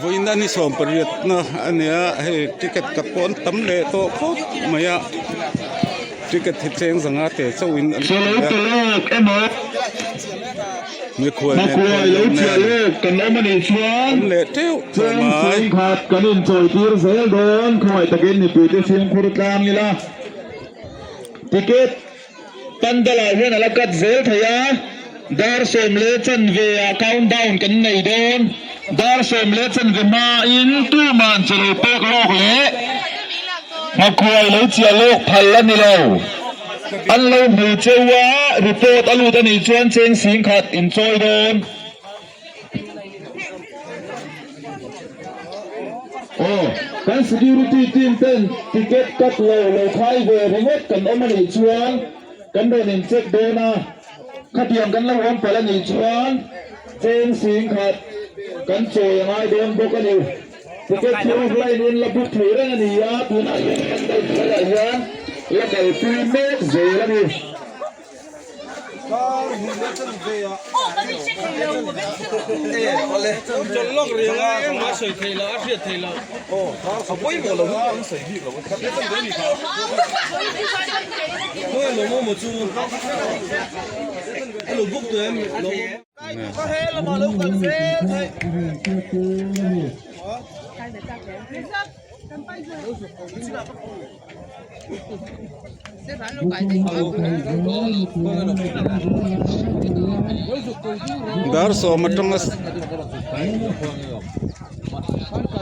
Vawiin a ni sawm pariatna a nia hei ticket ka pawn tam leh tawh khawp mai a ticket hi cheng zanga te chauhin an hrui a mikhual nen khual lo nen awm leh teuh tawh mai. Pandal ah hian a la cut zel thei a, dar 10:15 ah count down kan nei dawn. Dar 10:15 hmain tuman che lo pek lawk leh ngakhuai lo chiah lawk phal a ni lo. An lo hmu cheu a, report a lut a nih chuan cheng 10,000 in chawi dawn. Aw, kan security team ten ticket cut lo lo khai ve ringawt kan awm a nih chuan kan rawn in check dawn a, khatiang kan lo awm palh a nih chuan cheng 10,000 kan chawi a ngai dawn bawk a ni. Ticket chu offline in la book thei reng a ni a, tunah hian kan kal hnuaiah hian la kalpui mek zel a ni. Dar sawm atanga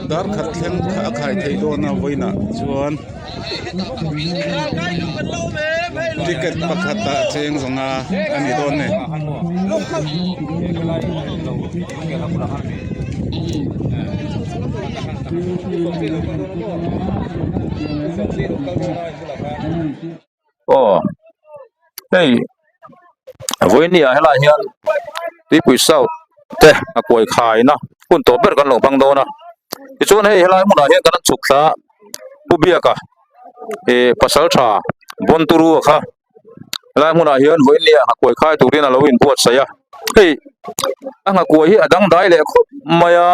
dar khat thleng a khai theih dawn a vawiinah chuan ticket pakhat ah cheng zawnga a ni dawn a ni. Aw hei vawinia helaiah hian tuipui south te a kuai khaina hun tawp ber kan lo hmang dawn a tichuan hei helai hmunah hian kan han chhuk thla Pu Biaka ih pasal tha Bonturu a kha helai hmunah hian vawinia a kuai khai turin a lo inbuatsaih a hei a nghakuai hi a dangdai leh khawp mai a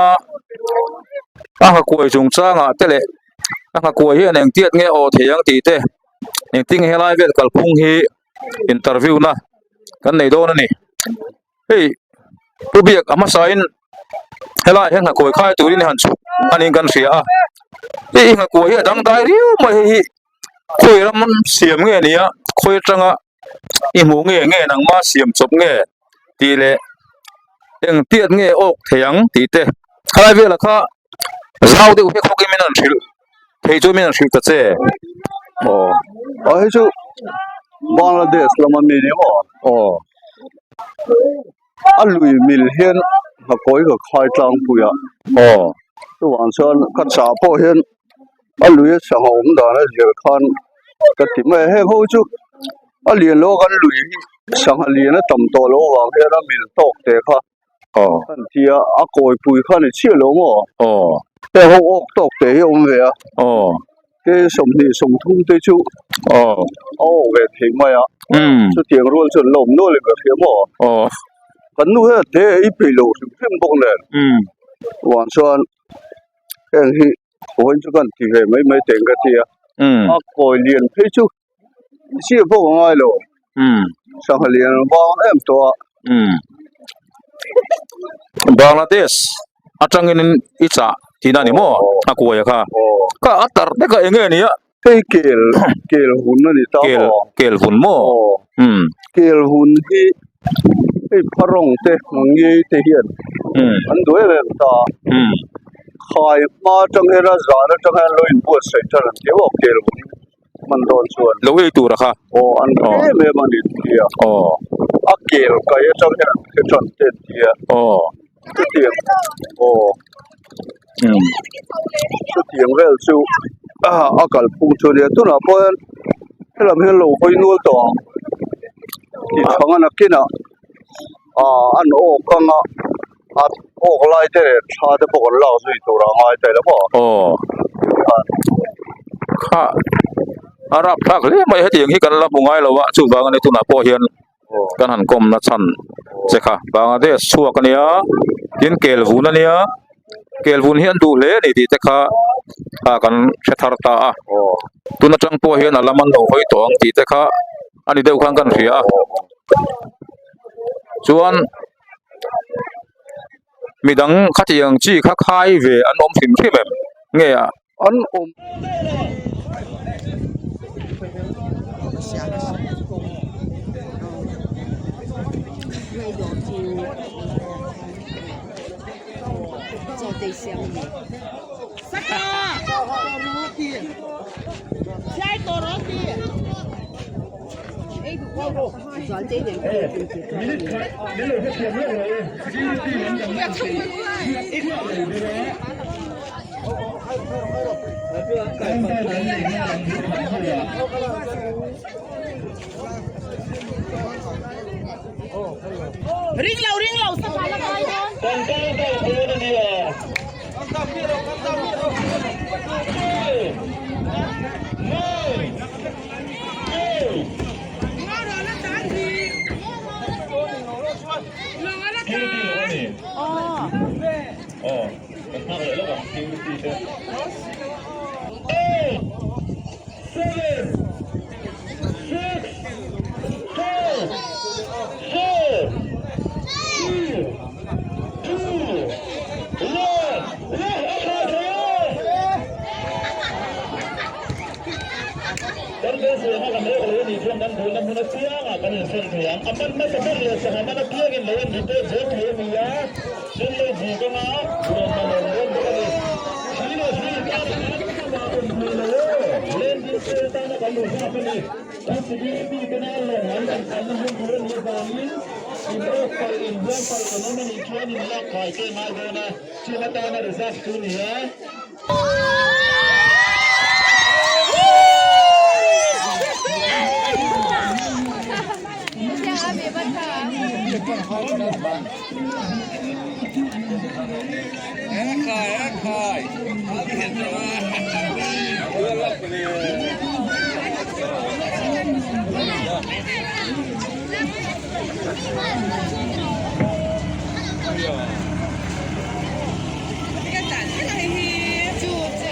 a nghakuai chungchangah te leh a nghakuai hian engtiat nge aw thei ang tih te engtin nge helai vel kalphung hi interview na kan nei dawn a ni hei pu biak a hmasa in helai hian nghakuai khai turin han chhuk a niin kan hria a hei hi nghakuai hi a dangdai riau mai hei hi khawi ram siam nge ni a khawi atanga i hmuh nge nge nangma siam chawp nge tih leh engtiat nge awk thei ang tih te khalai velah kha zau deuh hlek bawkin min rawn hrilh thei chu min rawn hrilh ta che aw aw hei chu Bangladesh lama mi ni maw aw a lui mil hian a kawi ka khai tlangpui a aw chuvang chuan ka chah pawh hian a lui a sangha awm dan a zir khan ka ti mai a heng ho chu a lian lo a kan lui hi sangha lian a tam tawh loh avang hian a mil tawk te kha aw an ti a a kawipui kha a ni chiah lo maw aw heng ho awk tawk te hi a awm ve a aw te 20 30 te chu aw a awk ve thei mai a um chutiang rual chuan lo awm nual in ka hria maw aw kan nu hian te ei peih lo hrim hrim bawk nen um vang chuan heng hi vawiin chu kan ti ve mai mai teng ka ti a um a kawi lian phei chu chiah pawh ka ngai lo um sangha lian vang em tawh a um Bangladesh atangin i chah tihna a ni maw a kuai a kha ka a tar vek a eng nge nia hei kel kel hun a ni ta kel maw kel hun maw aw um kel hun hi hei pharong te ngei te hian um an duh em em ta um khai hma atang hian a zan atang hian lo inbuatsaih tan an ti maw kel hun man dawn chuan lo ei tur a kha aw an em em a ni tia aw a kel kai atang hian an hre tan te an tia aw chutiang aw um chutiang vel chu a kalphung chu a nia tunah pawh hian helam hian lo hawi nual tawh ang tih chhang a nakinah ah an awk anga a awk lai te leh thla te pawh kan lak zui tur a ngai ta ila maw aw kha a rapthlak hle mai hetiang hi kan la hmu ngai lo a chuvang a ni tunah pawh hian kan han kawmna chhan che kha Bangladesh chhuak a nia tin kel vun a nia. Kelvun hi an duh hle a ni tih te kha ah kan hre thar ta a tun atang pawh hian a lam an lo hawi tawh ang tih te kha a ni deuh khan kan hria a chuan midang khatiang chi kha khai ve an awm hrim hrim em nge a. An awm.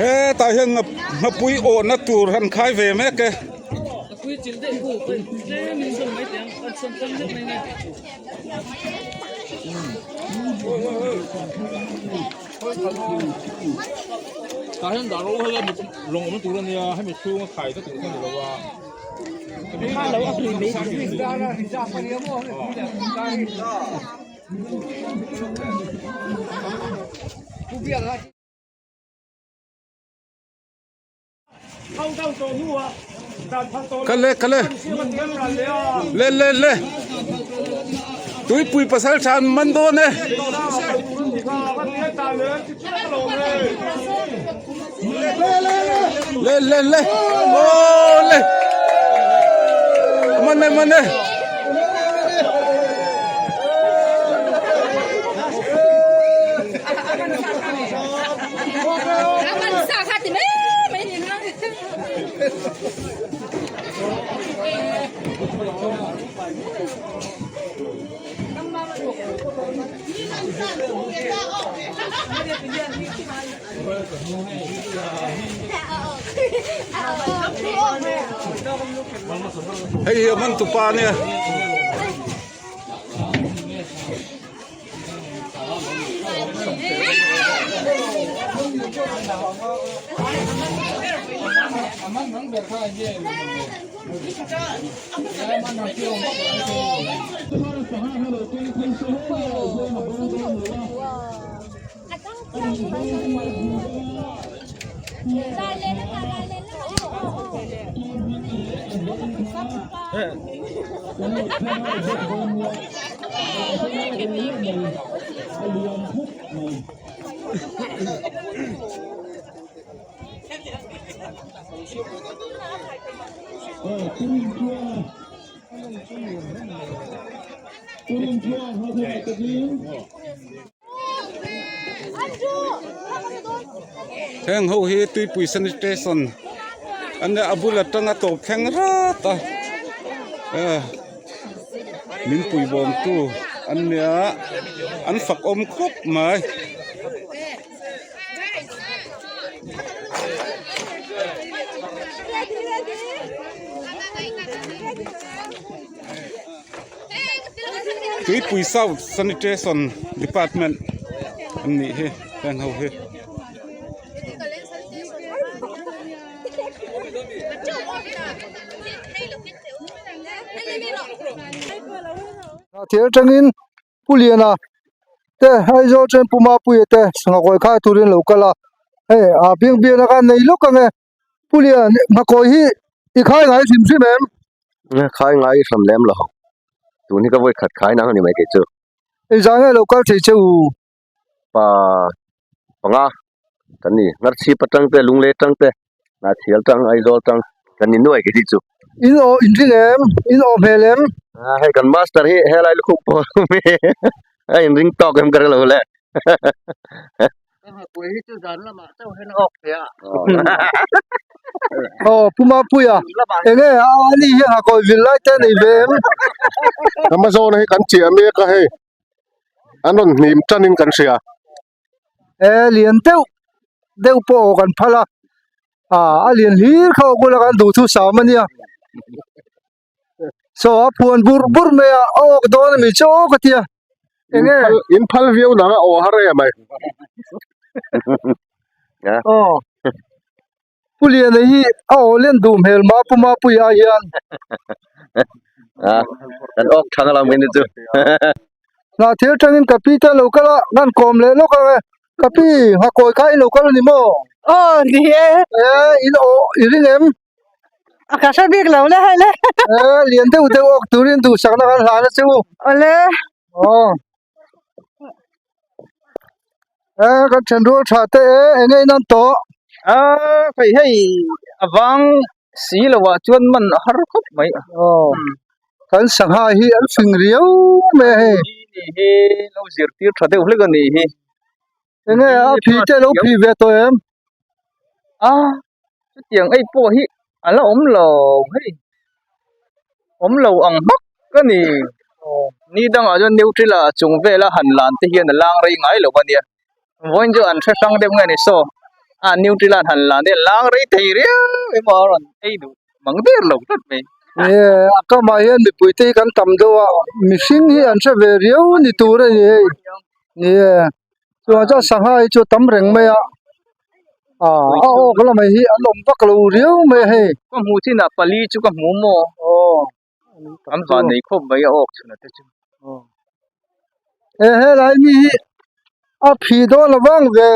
Hetah hian nghapui awhna tur an khai ve mek e. Kale kale le le le tuipui pasal tha an man dawn e le le le aw le man e man e. Hei hi a man tupa a nia. Heng ho hi tuipui sanitation an nia a bul atanga tawp thleng rat a eh min pui bawm tu an nia an fak awm khawp mai. Tuipui South Sanitation Department an nih hi heng ho hi. Thir atangin Pu Liana te Aizawl chuan Pu Mapuia te Nghakawi khai turin lo kal a hei a biang bian a khan nei lawk ang e Pu Lian Nghakawi hi i khai ngai hrim hrim em? Khai ngai hram lem lo tun hi ka vawi khat khai nang a ni mai kei chu. Engzah nge lo kal thei che u? Pa panga kan ni Ngarchhip atang te Lunglei atang te Hnahchhial tang Aizawl tang kan ni nuai kei chu. In aw in ring em? In aw hmel em? A hei kan master hi helai lukhum pawh hi a in ring tawk em ka hrelo le. Aw Pu Mapuia enge a ani hi Hakawi vil lai te a nei ve em? Amazon hi kan chiah mek a hei. an rawn hnim tan in kan hria. E lian deuh deuh pawh aw kan phal a ah a lian hlir kha aw bula kan duh thu sam a nia saw a phuan bur bur mai a a awk dawn a mi chu aw ka tia enge in phal viau nang a aw har em mai aw Pu Liana hi a aw len duh hmel mah Pu Mapuia hian. Kan awk thang lam in chu. Hna thil tangin ka pi te lo kal a, kan kawm leh lawk ang e. Ka pi, nghakawi kha i lo kal a ni maw? Aw ni e. E, in aw i ring em? A ka hre bik lo le hei le. E, lian deuh deuh awk turin duhsakna kan hlan a che u. Awle. Aw. E kan then rual tha te e eng nge in an tawh? A hei hei a vang si lo ah chuan man a har khawp mai. Aw kan sangha hi an fing riau mai a hei. Ni hi lo zirtir tha deuh hlek a ni hi. Eng nge a phi te lo phi ve tawh em? A chutiang ei pawh hi a la awm lo hei awm lo ang hmak a ni ni dangah chuan nutri a chung vela han lan te hian a lang rei ngai lo a nia vawiin chu an hre hrang deuh nge ni saw a nutri an han lan te lang rei thei riau emaw a rawn ei duh mang der lo tlat mai. Nge a kamah hian mipui te hi kan tam deuh a mihring hi an hre ve riau ni tur a ni hei ni e. Chuan chuan sangha hi chu a tam reng mai a ah a awk lamah hi an awm vak lo riau mai a hei. Ka hmuh chinah pali chu ka hmu maw? Aw. An van nei khawp mai a awk chhunah te chu. Aw. E helai mi hi a phi dawn lo vang ve.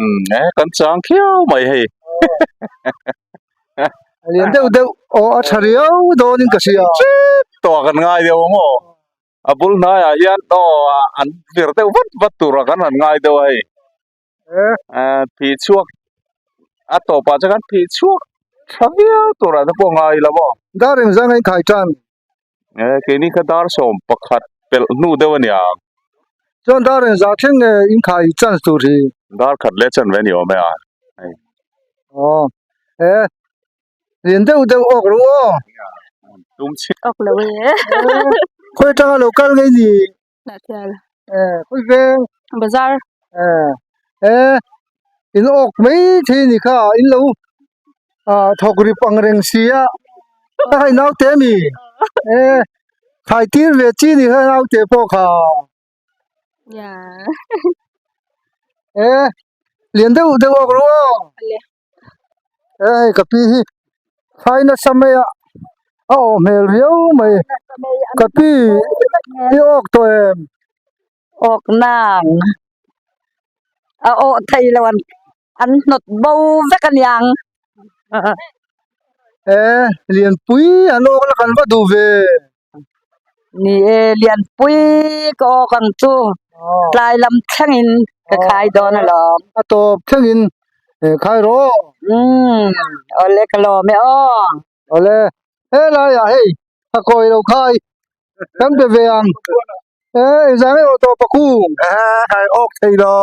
Umm e kan chang khiau mai hei. A lian deuh deuh aw a tha riau dawnin ka hria. Chip tawh kan ngai deuh ang aw. A bul hnaiah hian aw an vir deuh vat vat turah kan han ngai deuh a hei phih chhuak a tawpah chuan kan phih chhuak tha viau turah te pawh ngai lo maw. Dar engzang a inkhai tan? E keini kha dar 11 pelh hnu deuh a ni ang. Chuan dar engzah thleng nge inkhai chance tur hi? Dar khat leh chanve a ni awm e a hei. Aw e Lian deuh deuh awk ru aw. Tum chhi. Awk lo e. Khawi atanga lo kal ngei ni? Hnahtial. Eh, khawi veng? Bazar. Eh, eh, in awk mai thei ni kha in lo ah thawk rip ang reng si a. A hei naute mi. Eh, khai tir ve chi ni kha naute pawh kha. Yeah. Eh, lian deuh deuh awk ru aw. Hei ka pi hi khai nasa mai a a awh hmel riau mai ka pi i awk tawh em awk nang a awh thei lo an an hnawt bo vek aniang e lianpui an awk la kan va duh ve Ni e, Lianpui ka awk ang chu tlai lam thlengin ka khai dawn alawm. A tawp thlengin khai rawh. Umm, awle ka lawm e aw. Awle, helaiah hei a kawi lo khai kan be ve ang. E, engzah nge aw tawp a kung? Hai awk thei lo,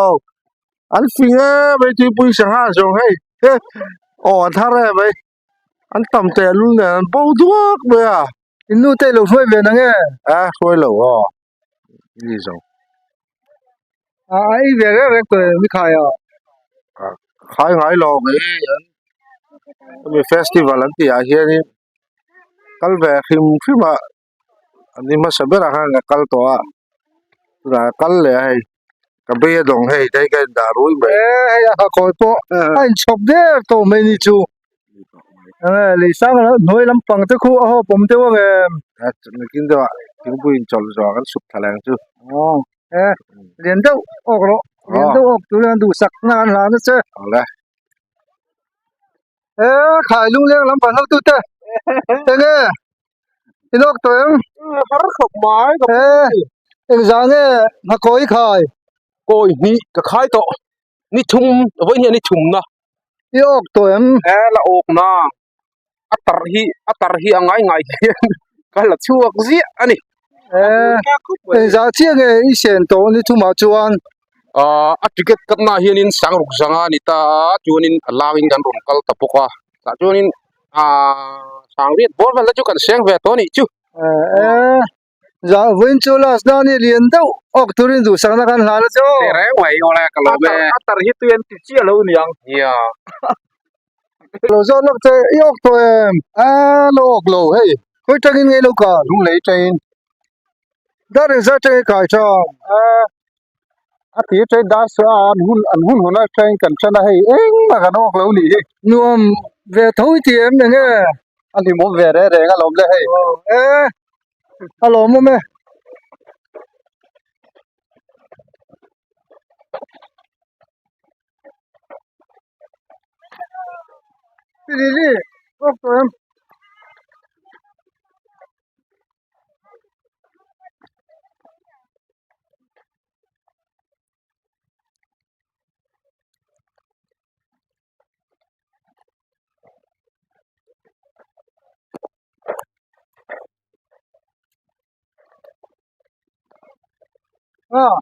an fing e mai tuipui sangha zawng hei, aw an thar e mai. An tam teh lul nen an bo duak mai a. In nu te i lo hruai ve na nge? A hruai lo aw. Ni zo. A ei ve reng reng tawh em i khai a? A khai ngai lo kei an hemi festival an tih ah hianin kal ve hrim hrim a an ni hmasa berah khan ka kal tawh a tunah ka kal leh a hei ka bei a dawng hei te hi ka indah rui mai e hei a kawi pawh a inchhawp der tawh mai ni chu enge lei sang hnuai lampang te khu a hawp awm deuh ang em nakin deuh ah thingpui inchawlh zawh ah kan suk thla leh ang chu e lian deuh awk rawh lian deuh awk tur hian duhsak na an hlan a che awle e khai lungleng lam pan ho tu te enge in awk tawh em har khawp mai ka e engzah nge nghakawi khai kawi hnih ka khai tawh ni thum vawi hnih a ni thum na i awk tawh em e la awk na a tar hi a tar hi a ngai ngai hian ka la chhuak ziah a ni e engzah chiah nge i sen tawh ni thumah chuan ah a ticket cut na hianin sangruk zanga a ni ta a chuanin a langin kan rawn kal ta bawk a tah chuanin ah sangriat bawr vel te chu kan seng ve tawh a nih chu e Vawiin chu last na ni lian deuh awk turin duhsakna kan hlan a chu. Teh reng mai awle ka lawm e. A tar hi tui an ti chiah lo niang. Nia. Lo zawt lawk che i awk tawh em? A lo awk lo hei. Khawi tangin ngei lo ka lung lei tangin. Dar engzat tangin kai tang. A a ti tei dar chu a an hun an hun hun atangin kan tan a hei engmah kan awk lo nih hi. Nuam ve tho i ti em enge? A hlimawm ve reng reng alawm le hei. E a lawmawm e. Lily awk tawh em? Ah.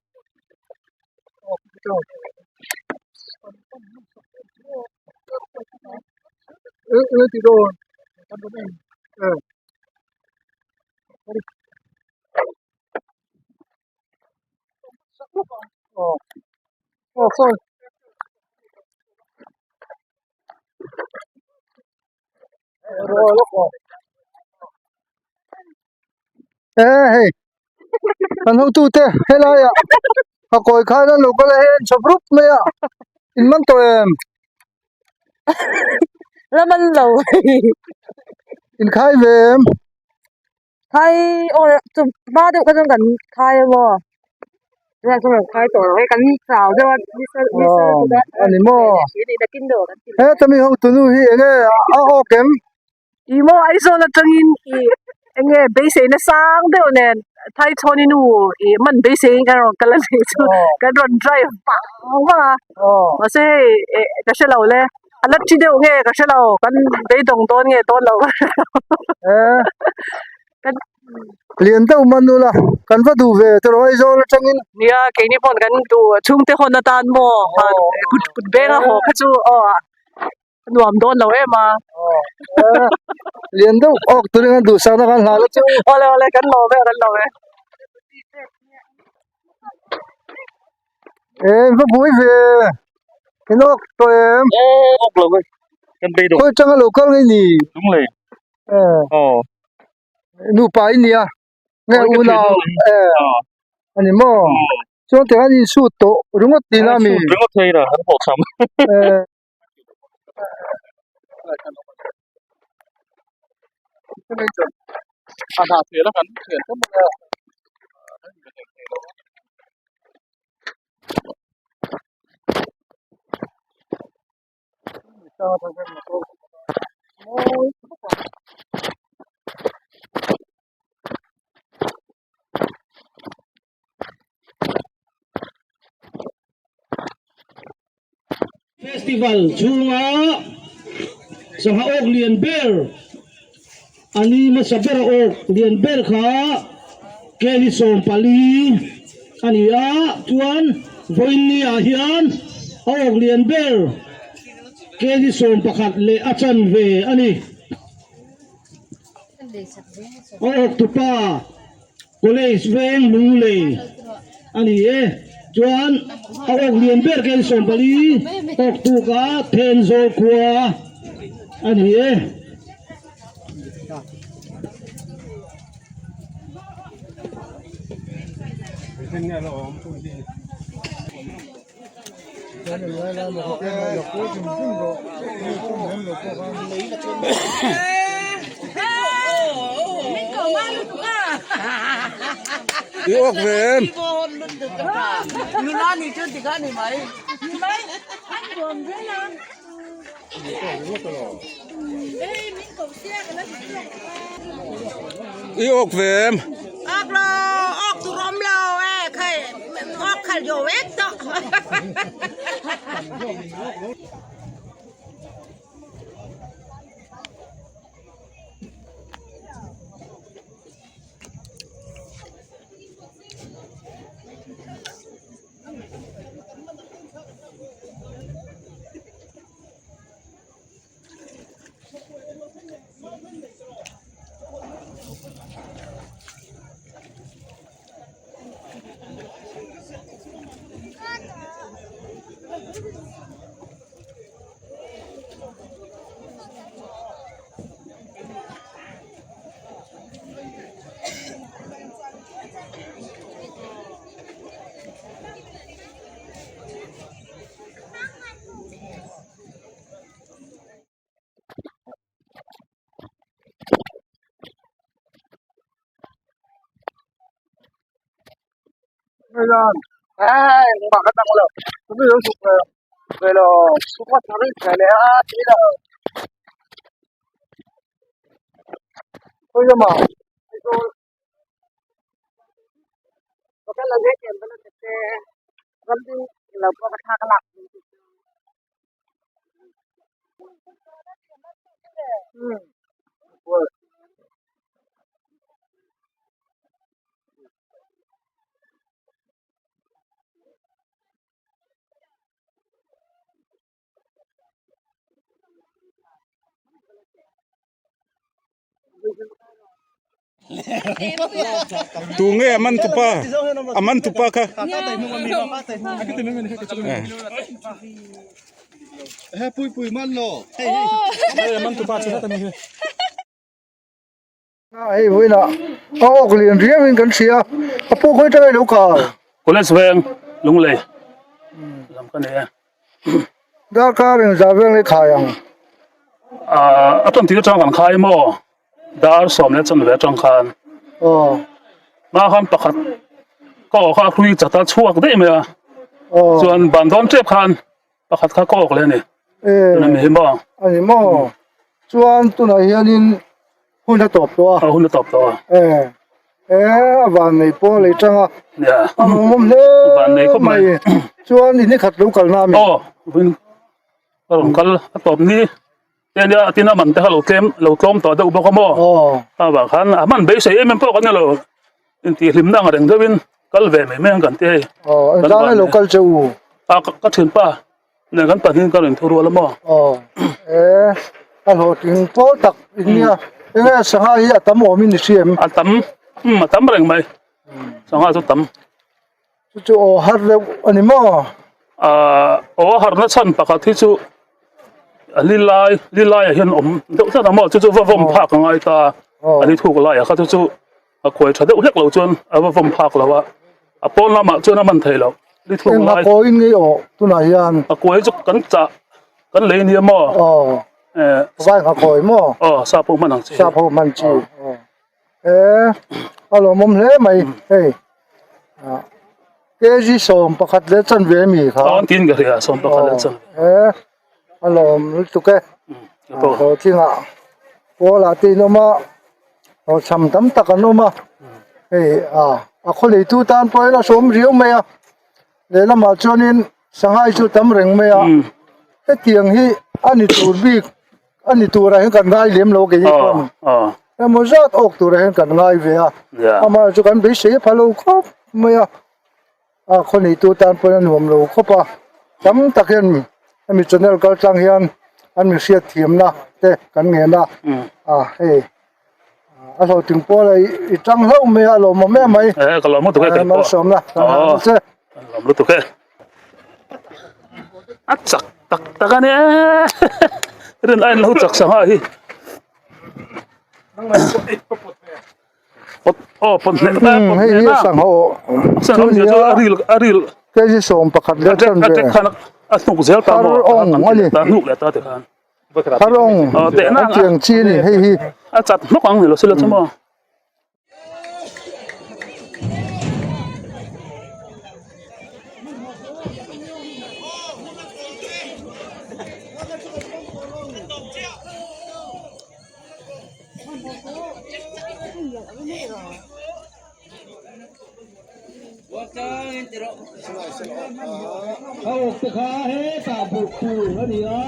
E hei kan hotu te helai ah a kawi khan an lo kal a hei an chhawp rup mai a in man tawh em la man lo in khai ve em khai aw chu hma deuh kha chuan kan khai a maw tunah chuan kan khai tawh lo hei kan chau deuh a nisa nisa lutuk a a ni maw nakin deuh ah kan ti he tami hotu nu hi enge a awk em Ih maw Aizawl atangin ih enge beiseina sang deuh nen Thaichhawni nu ih man beiseiin kan rawn kal a nih chu kan rawn drive vang vang a mahse hei eh ka hre lo le a la thi deuh nge ka hre lo kan beidawng dawn nge dawn lo ka hre lo kan lian deuh man ula kan va duh ve tawh Aizawl atangin nia keini pawh kan duh chhungte hawn atan maw kut kut benga haw kha chu aw a nuam dawn lo em a lian deuh awk turin an duhsakna kan hlan a chu awle awle kan lawm e kan lawm e e in va buai ve in awk tawh em e awk lo e kan bei dawh khawi atanga lo kal ngei ni lunglei e aw nupa in nia nge unau e ani maw chuan tikhan in sut tawh ringawt tihna a mi ringawt thei ra an pawh tham e Festival chhunga sangha awk lian ber a ni hmasa ber a awk lian ber kha keli 14 a ni a chuan vawiin ah hian a awk lian ber keli 11 leh a chanve a ni. A awk tupa college veng lunglei a ni e. Chuan a awk lian ber keng 40 awk tuka Thenzawl khua a ni e. I awk ve em? I awk ve em? Awk lo, awk tur awm lo e, khai awk khal jo vek tawh. Tu nge a man tupa a man tupa kha Hei vawiinah a awk lian riau in kan hria a pawh khawi tang a lo kal. College veng Lunglei lam ka nei a. Darkar engzah veng leh khai ang? A tawn tir atang kan khai maw? Dar sawm leh chanve atang khan. Aw. Hma khan pakhat ka awk a hrui chat a chhuak daih mai a. Aw. Chuan ban dawn tep khan pakhat kha ka awk leh a ni. E. Tuna mi hi maw? A ni maw? Chuan tunah hianin hun a tawp tawh a. A hun a tawp tawh a. E. E a van nei pawh lei tang a. Nia. A lawmawm hle Van nei khawp mai. Chuan i ni khat lo kal na a mi? Aw, hun ka rawn kal a tawp ni. Te nia tin a man te kha lo tlem lo tlawm tawh deuh bawk a maw? Aw. A vang khan a man beisei em em pawh kan ni lo. Intihhlimna ang reng deuhin kal ve mai mai ang kan ti hei. Aw, engzah nge lo kal che u? A ka thianpa Nen kan pahnih ka rawn thu rual a maw? Aw, e, a hlawhtling pawl tak in nia. Enge sangha hi a tam awm in i hria em? A tam, umm a tam reng mai. Sangha chu tam. Chu chu aw har deuh a ni maw? Ahh, aw a harna chhan pakhat hi chu a li lai, li laiah hian awm deuh tlat a maw? Chu chu va vawm phak a ngai ta, a li thuk laiah kha chu chu a khuai tha deuh hlek lo chuan a va vawm phak lo a, a pawn lamah chuan a man thei lo. Li thuk Eng a lai. kawiin ngei awh tunah hian. A kuai chu kan chah kan lei nia maw? Aw. Eh. Vai ngha kawi maw? Aw sap ho hman ang chi. Sap ho hman chi. Aw. Eh a lawmawm hle mai hei. Kg 11 leh chanve a mi kha. Aw an tin ka hria 11 leh chanve. Eh a lawm lutuk e. Hlawhtlingah Pawlah te in awm a. Hlawhchham tam tak an awm a, hei ah a khaw leitu tan pawhin a sawm riau mai a, lehlamah chuanin sangha chu tam reng mai a, hetiang hi a ni tur bik a ni turah hian kan ngai lem lo kei hi chuan emaw zat awk turah hian kan ngai ve a, amaherawhchu chu kan beisei pha lo khawp mai a, a khaw neitu tan pawhin a nuam lo khawp a, tam tak hian hemi channel kal tlang hian an mi hriat thiamna te kan ngen a, a hei a hlawhtling pawh la i tang hlauh mai a a lawmawm em mai Eh, ka lawm lutuk e kei pawh. Malsawmna Aw. che. Kan lawm lutuk e. A chak tak tak a nia rin aiin lo chak sangha hi. Pot aw pot hneh ta pot Hei hneh hi na. sangha aw Sangha awmzia chu a ril a ril kg 11 leh a chan ṭek ve khan a hnuk zel ta maw Har awng a ni. ta hnuk leh ta tikhan. Har awng Aw teh na an tiang chi a ni hei hi. A chat hnawk ang ni lo sila chu maw. A awk te kha hetah buk tur a ni a.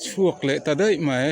Chhuak leh ta daih mai.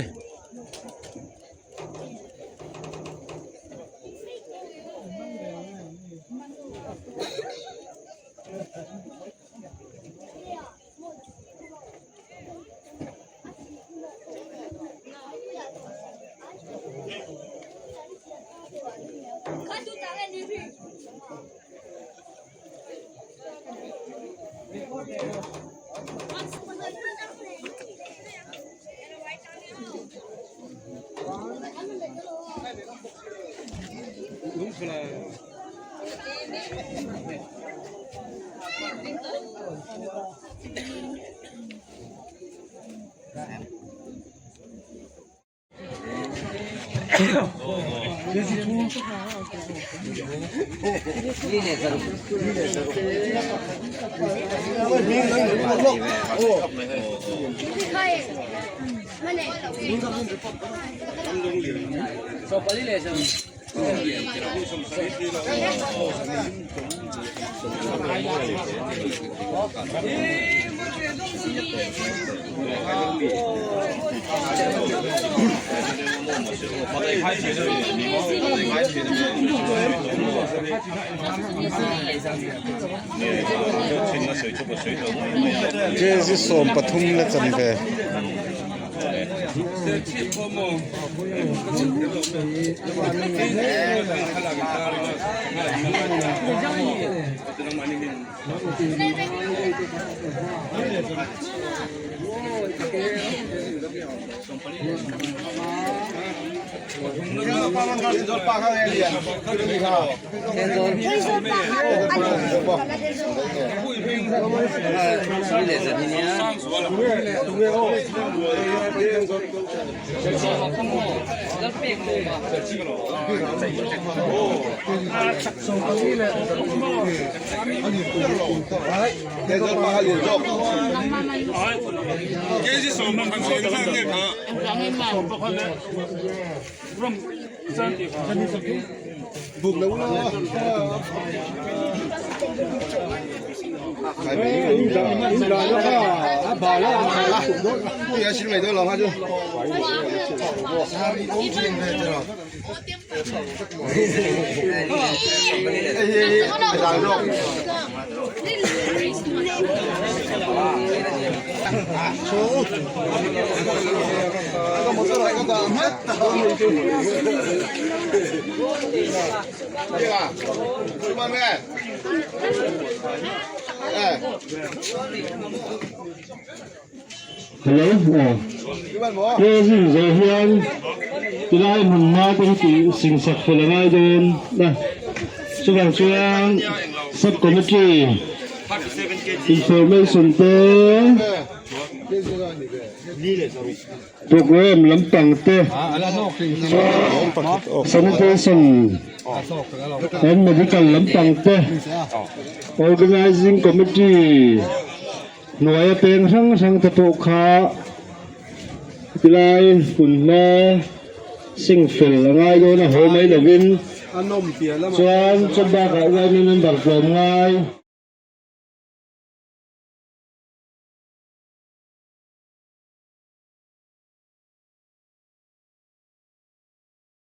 Kg 13 la chanve. Hello aw closing zawh hian tilai hmun hma te hi tih sing sak fel a ngai dawn a chuvang chuan sub committee information te program lampang te sanitation and medical lampang te organizing committee Hnuaia peng hrang hrang te pawh kha tilai hun hma sing fel a ngai dawn a haw mai lovin chuan chawp bakah yma member tlawm ngai.